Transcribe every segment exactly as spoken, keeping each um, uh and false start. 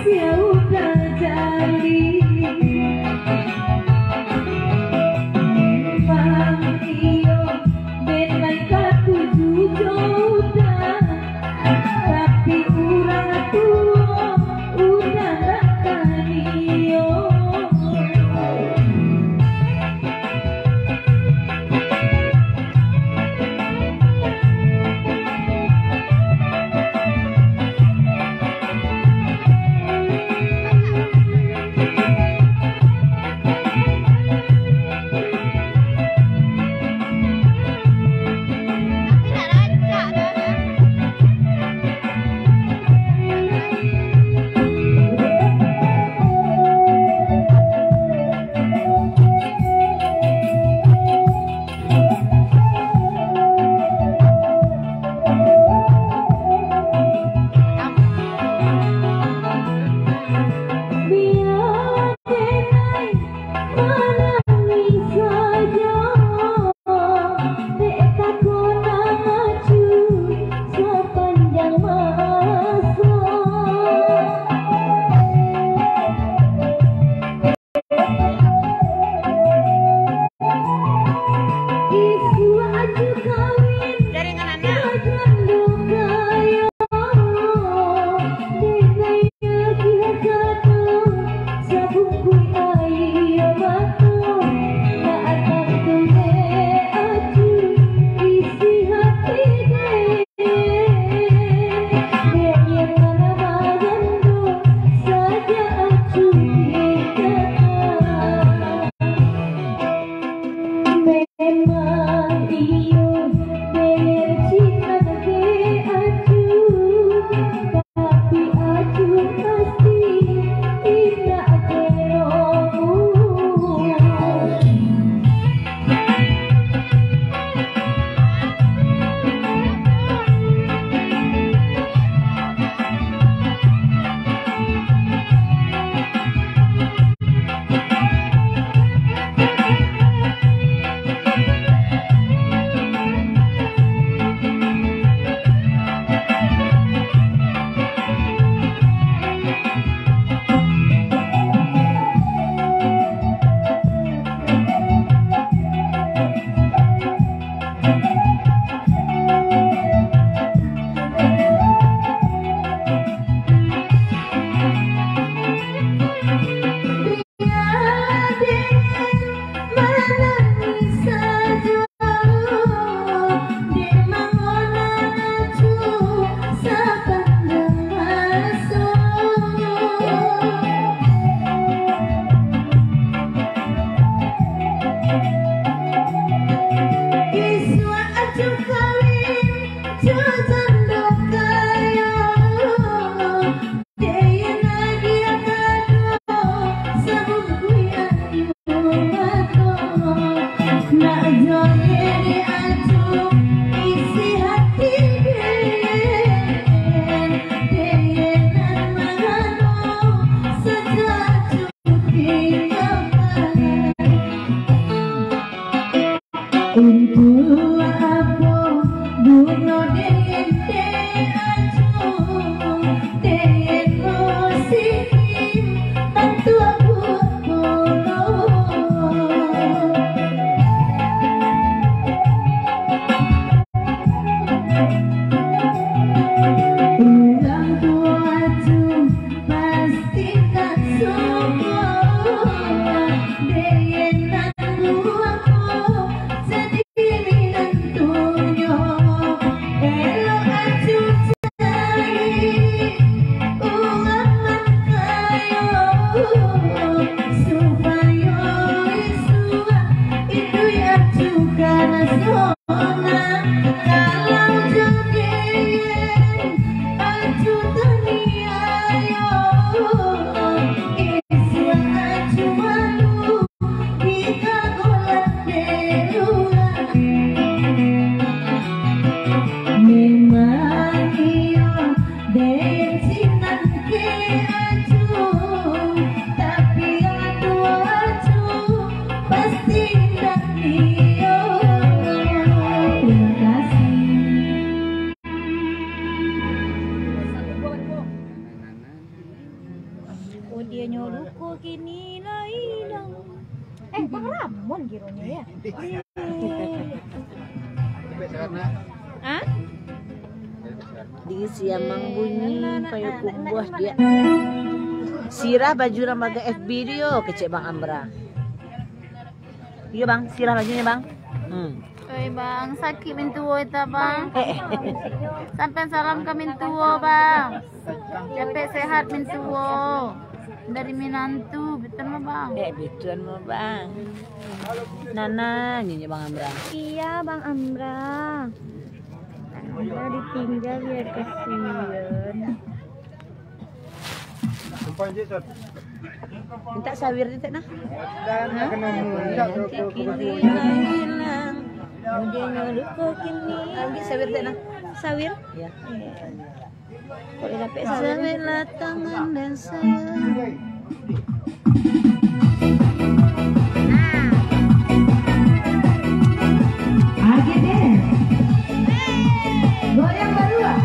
Yo udah jadi. Memang iyo, den lai katuju jo udah, tapi urang tuo udah ndak kanio. Oh, dianyo luko kini lah ilang. Eh, Bang Ramon kironyo, ya? Hah? Di siamang bunyi, payo kumbuah dia. Sirah baju nan bagai F B dia, kecek Bang Amra. Iyo, Bang, sirah bajunyo, Bang. Hmm. Oi, Bang, sakik mintuo ita, Bang. Eh, eh. Sampai salam ka mintuo, Bang. Capek sehat mintuo. Dari minantu, betul mah, Bang? Eh, betul mah, Bang. Nana, nyanyi Bang Amra. Iya, Bang Amra. Amra ditinggal ya, kasihan. Minta sawir tu, Tek, nah. Hah? Nanti kini lah ilang. Mudianyo luko kini. Ambil sawir, Tek, nah. Sawir? Ya. Kalau dapat sawir. Sawirlah tangan dan sayang. Nah. Agak deh. Goyang baru, ah.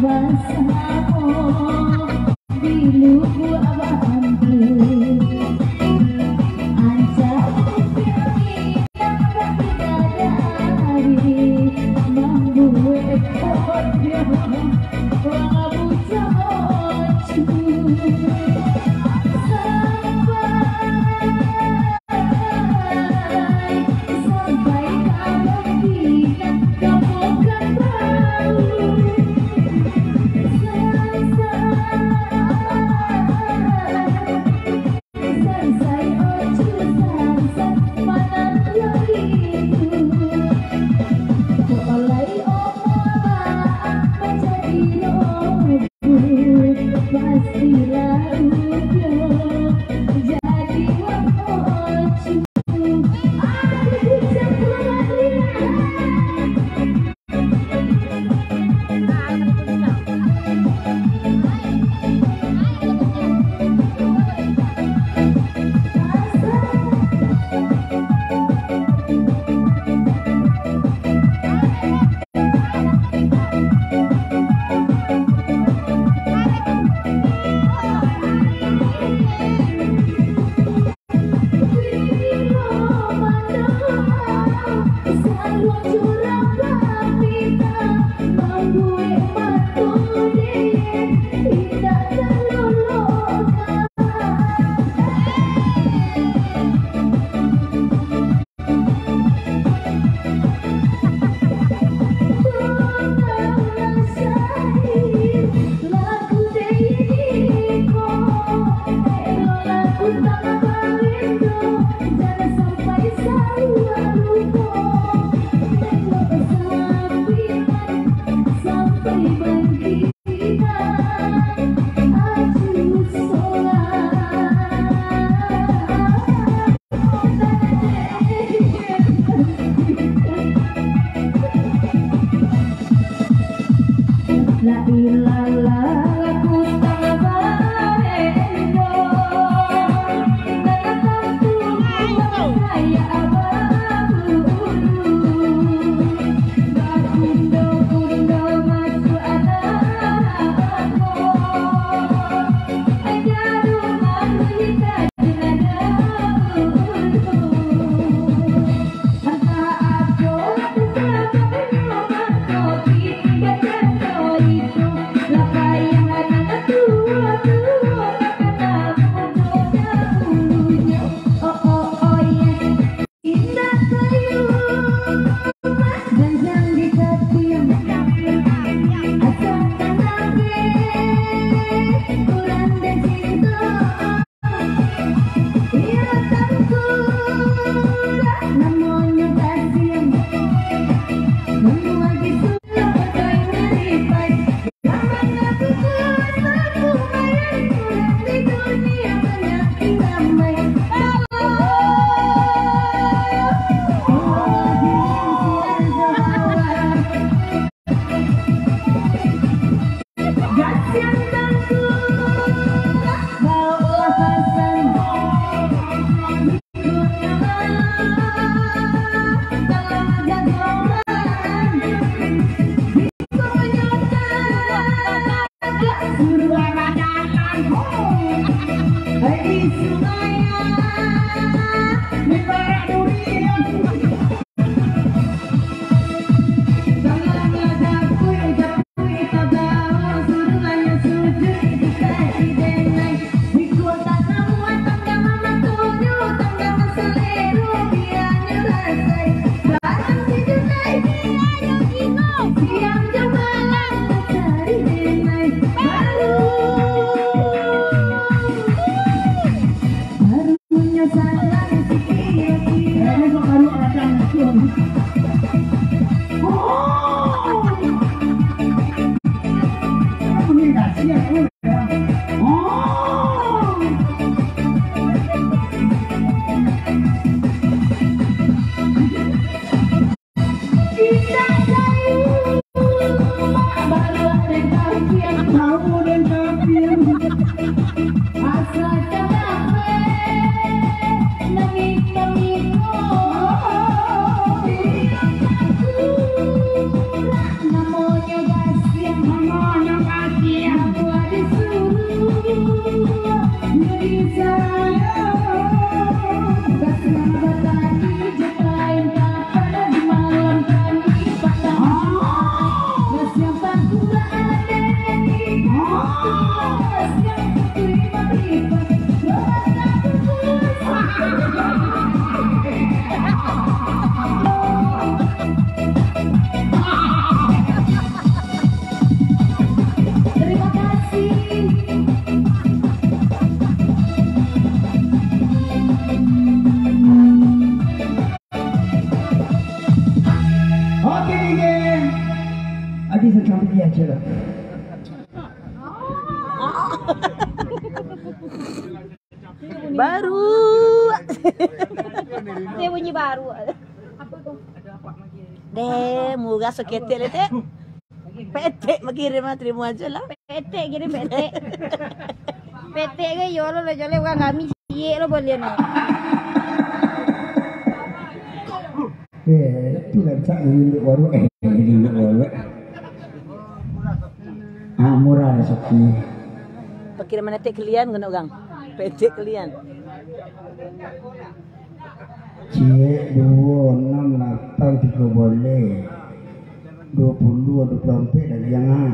Basamo di lubuak bambu, ancak mungkin minang bidadari, mambuek podium labu cacu. Sampai Sampai ka Madinah, ka Pekanbaru. Sansai, sansai, ocu sansai, manang baitu. Kok lai omo baa manjadi roh. Pastilah udah jadi wak ocu. Ada kucing pulangnya. Adi, sa cantik dia aja lah. Baru. Dia bunyi baru. Deh, murah saketek le, Tek. Petek bakirim mah, tarimo ajo lah. Petek kirim, petek. Petek ke yo lo, lo joleh urang kami ciek lo bolian ni. Eh, tu rancak ni duduk waruak, eh, ni duduk waruak. Ah, murah rasaki. Pakiriman Tek kalian kena urang. Petek kalian. Ciek, duo, anam, lapan, tigo baleh, duo puluah, duo puluah ampek dari yang ah.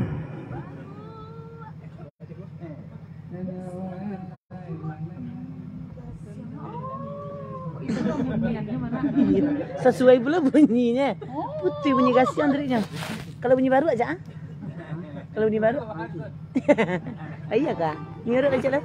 Sasuai pulo bunyinyo. Putuih bunyi gasiang tadi nyo. Kalau bunyi baruak, Cak, ah? Kalau bunyi baruak? Iyo kah? Nyuruk aja lah.